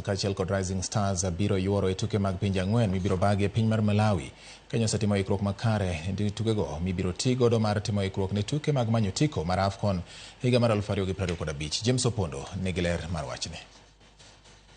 Kaachiel kod Rising Stars biro yuoro e tuke mag pinje ang'wen mibiro bagi e piny mar Malawi. Kenya osetimo ikruok makare ne tukego mibiro ti godo mar timo ikruok ne tuke mag manyo otiko mar AFCON higa mar 2025. James Opondo nigi ler mar wachni.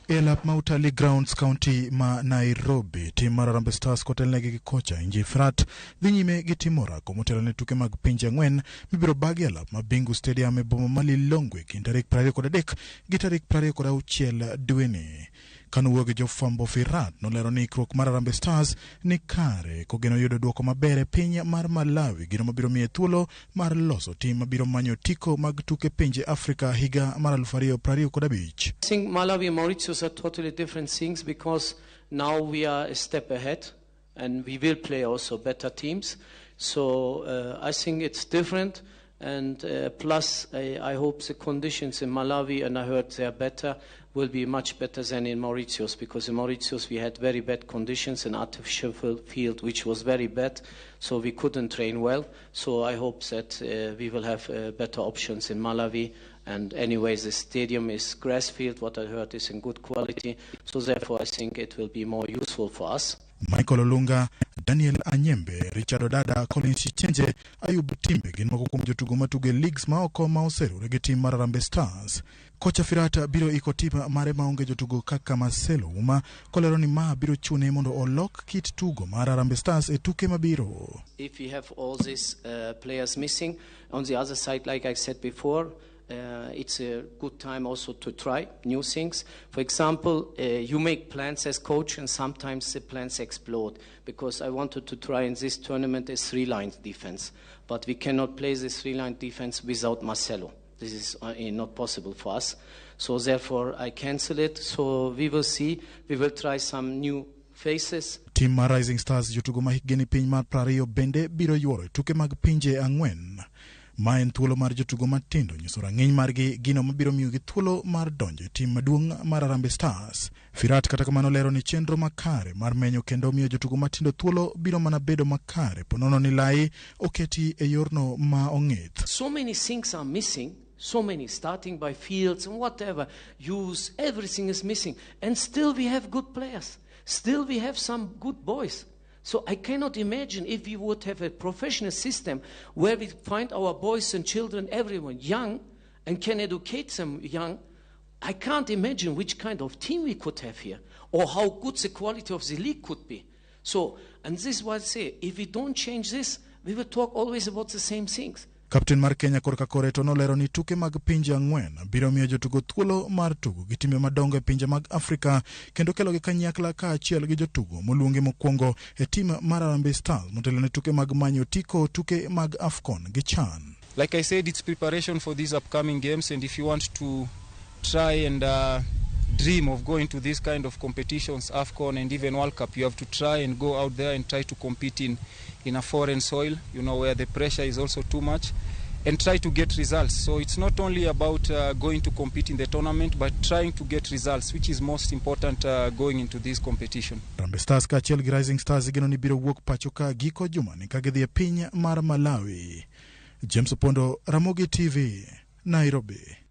E lap ma Utalii Grounds County ma Nairobi, tim mar Harambee Stars kotelnegi gi kocha Inji Firat dhi nyime gi timo orako motelo ne tuke mag pinje ang'wen mibiro bagi e lap ma Bingu Stadium e boma ma Lilongwe kind tarik 23 gi tarik 26 dweni. Kanowuoyo gi jofwambo Firat nolero ni ikruok mar Harambee Stars ni kare kogeno yudo duoko maber e piny mar Malawi gino mabiro miye thuolo mar loso tim mabiro manyo otiko mag tuke pinje Afrika higa mar 2025. I think Malawi and Mauritius are totally different things because now we are a step ahead and we will play also better teams. So I think it's different. And plus, I hope the conditions in Malawi, and I heard they are better, will be much better than in Mauritius, because in Mauritius we had very bad conditions, an artificial field which was very bad, so we couldn't train well. So I hope that we will have better options in Malawi. And anyway, the stadium is grass field, what I heard is in good quality, so therefore I think it will be more useful for us. Michael Olunga, Daniel Anyembe, Richard Odada, Collins Chenje, Ayub Timbe gin moko kuom jotugo matugo e leagues ma oko ma oseriwore gi tim mar Harambee Stars. Kocha Firat biro iko tim mare maonge jotugo kaka Marcelo Uma kolero ni ma biro chune mondo olok kit tugo mar Harambee Stars e tuke mabiro. If we have all these players missing, on the other side, like I said before, it's a good time also to try new things. For example, you make plans as coach and sometimes the plans explode, because I wanted to try in this tournament a three-line defense, but we cannot play this three-line defense without Marcelo. This is not possible for us. So therefore I cancel it. So we will see. We will try some new faces. Tim mar Rising Stars jotugo ma hikgi ni piny mar 20 bende biro yuoro e tuke mag pinje ang'wen. Ma en thuolo mar jotugo matindo nyiso rang'iny margi gino mabiro miyogi thuolo mar donjo e tim maduong' mar Harambee Stars. Firat kata kamano lero ni chenro makare mar menyo kendo miyo jotugo matindo thuolo biro mana bedo makare ponono ni lai oketi e yorno ma ong'ith. So many things are missing. So many, starting by fields and whatever, use, everything is missing. And still we have good players. Still we have some good boys. So I cannot imagine if we would have a professional system where we find our boys and children, everyone young, and can educate them young. I can't imagine which kind of team we could have here, or how good the quality of the league could be. And this is what I say, if we don't change this, we will talk always about the same things. Kapten mar Kenya korka kore to nolero ni tuke mag pinje ang'wen biro miyo jotugo thuolo mar tugo gi timbe madongo e pinje mag Afrika kendo kelogi kanyakla kaachiel gi jotugo moluongi mokwongo e tim mar Harambee Stars motelo ne tuke mag manyo otiko tuke mag AFCON gi CHAN. Like I said, it's preparation for these upcoming games, and if you want to try and dream of going to these kind of competitions, AFCON and even World Cup, you have to try and go out there and try to compete in a foreign soil, where the pressure is also too much, and try to get results. So it's not only about going to compete in the tournament, but trying to get results, which is most important going into this competition. Harambee Stars kaachiel gi Rising Stars igeno ni biro wuok pacho ka giko jumani ka gidhi e piny mar Malawi. James Opondo, Ramogi TV, Nairobi.